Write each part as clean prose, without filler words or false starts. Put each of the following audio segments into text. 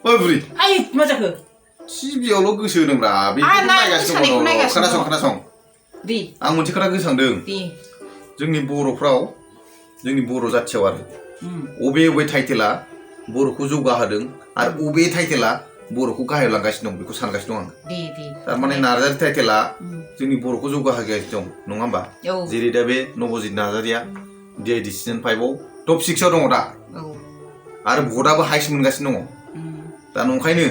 ओइ बुरि आइ मा जाखो टिभियावल' गोसो होदोंब्रा बेखौथ' नायगासिनो दङ खोनासं दे आं मोनसे खोथा गोसोखांदों दे जोंनि बर'फ्राव जोंनि बर' जाथियाव आरो अबे टाइटेला बर'खौ जौगाहोदों आरो अबे टाइटेला बर'खौ गाहायाव लांगासिनो दं बेखौ सानगासिनो दं आं थारमाने नार्जारि टाइटेला जोंनि बर'खौ जौगाहोगासिनो दं नङा होमबा जेरै दा बे नबजित नार्जारिया DID सिजन 5आव टप 6आव दङ दा आरो भटआबो हाइस मोनगासिनो दङ दा नंखायनो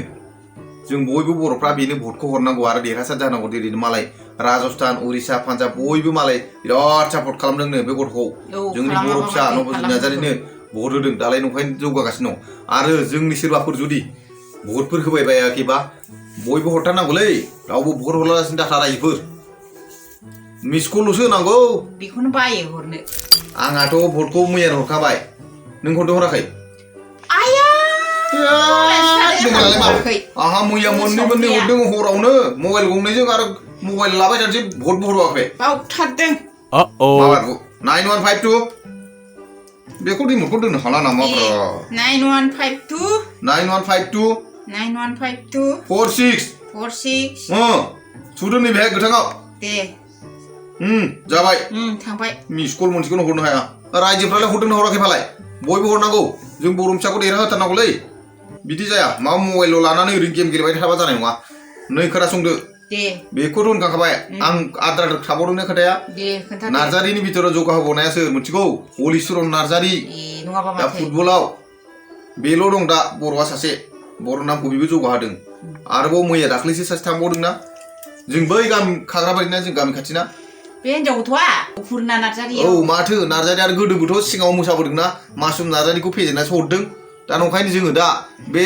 जों बयबो बर'फ्रा बेनो भटखौ हरनांगौ आरो देरहासार जानांगौ जेरै मालाय राजस्थान उरिष्या पान्जाब बयबो मालाय बिराद सापर्ट खालामदोंनो बे गथ'खौ जोंनि बर' फिसा नबजित नार्जारिनो भट होदों दालाय नंखायनो जौगागासिनो दं आरो जोंनि सोरबाफोर जुदि भटफोर होबाय बायाखैबा बयबो हरथारनांगौलै रावबो भट हरलासिनो दाथा रायजोफोर मिसकलल'सो होनांगौ बेखौनो बायो हरनो आंहाथ' भटखौ मैया हरखाबाय नों हरदों हराखै आया आहा मैया मोननै हरदों हरावनो मबाइल गंनैजों आरो मबाइल लाबाय थानोसै भटबो हरवाखै बावथारदों माबाखौ 9152 बेखौ रिमटखौ दोननो हाला नामा 9152 9152 46 सुदो नैबेहाय गोथाङाव दे जाबाय थांबाय मिसकल मोनसेखौनो हरनो हाया रायजोफ्रालाय हरदोंना हराखै फालाय बयबो हरनांगौ जों बर' फिसाखौ देरहाहोथारनांगौलै बिदि जाया मा मबाइल' लानानै ओरैनो गेम गेलेबाय थाबा जानाय नङा नै खोनासंदो बेखौथ' होनखांखाबाय आं आद्रा थाबावदोंना खोथाया नार्जारिनि बिथोराव जौगाहोबावनाया सोर मोनथिगौ हलिचरन नार्जारि दा फुटबलाव बेल' दं दा बर'आ सासे बर' नामखौ बेबो जौगाहोदों आरोबाव मैया दाख्लैसो सासे थांबावदोंना जों बै गामि खाग्राबारिना जों गामि खाथिना बे हिनजाव गथ'आ अपुर्ना नार्जारि औ माथो नार्जारि आरो गोदोबोथ' सिगाङाव मोसाबोदोंना मासुम नार्जारिखौ फेजेननासो हरदों दा नंखायनो जोङो दा बे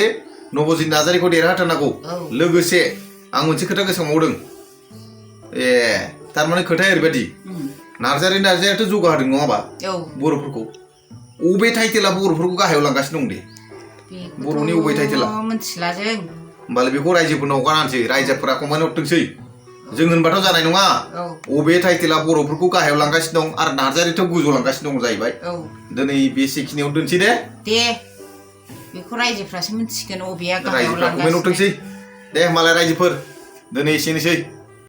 नबजित नार्जारिखौ देरहाहोथारनांगौ लोगोसे आं मोनसे खोथा गोसोखांबावदों थारमाने खोथाया ओरैबायदि नार्जारियाथ' जौगाहोदों नङा होमबा बर'फोरखौ अबे टाइटेला बर'फोरखौ गाहायाव लांगासिनो दं दे बर'नि अबे टाइटेला मिथिला जों होमबालाय बेखौ रायजोफोरनाव हगारनानैसै रायजोफोरा कमेन्ट हरथोंसै जों होनबाथ' जानाय नङा अबे टाइटेला बर'फोरखौ गाहायाव लांगासिनो दं आरो नार्जारिथ' गोजौआव लांगासिनो दं जाहैबाय दिनै बेसेखिनियाव दोनसै दे बेखौ रायजोफ्रासो मिथिगोन अबेया गाहायाव लांगासिनो दे मालाय रायजोफोर दिनै एसेनोसै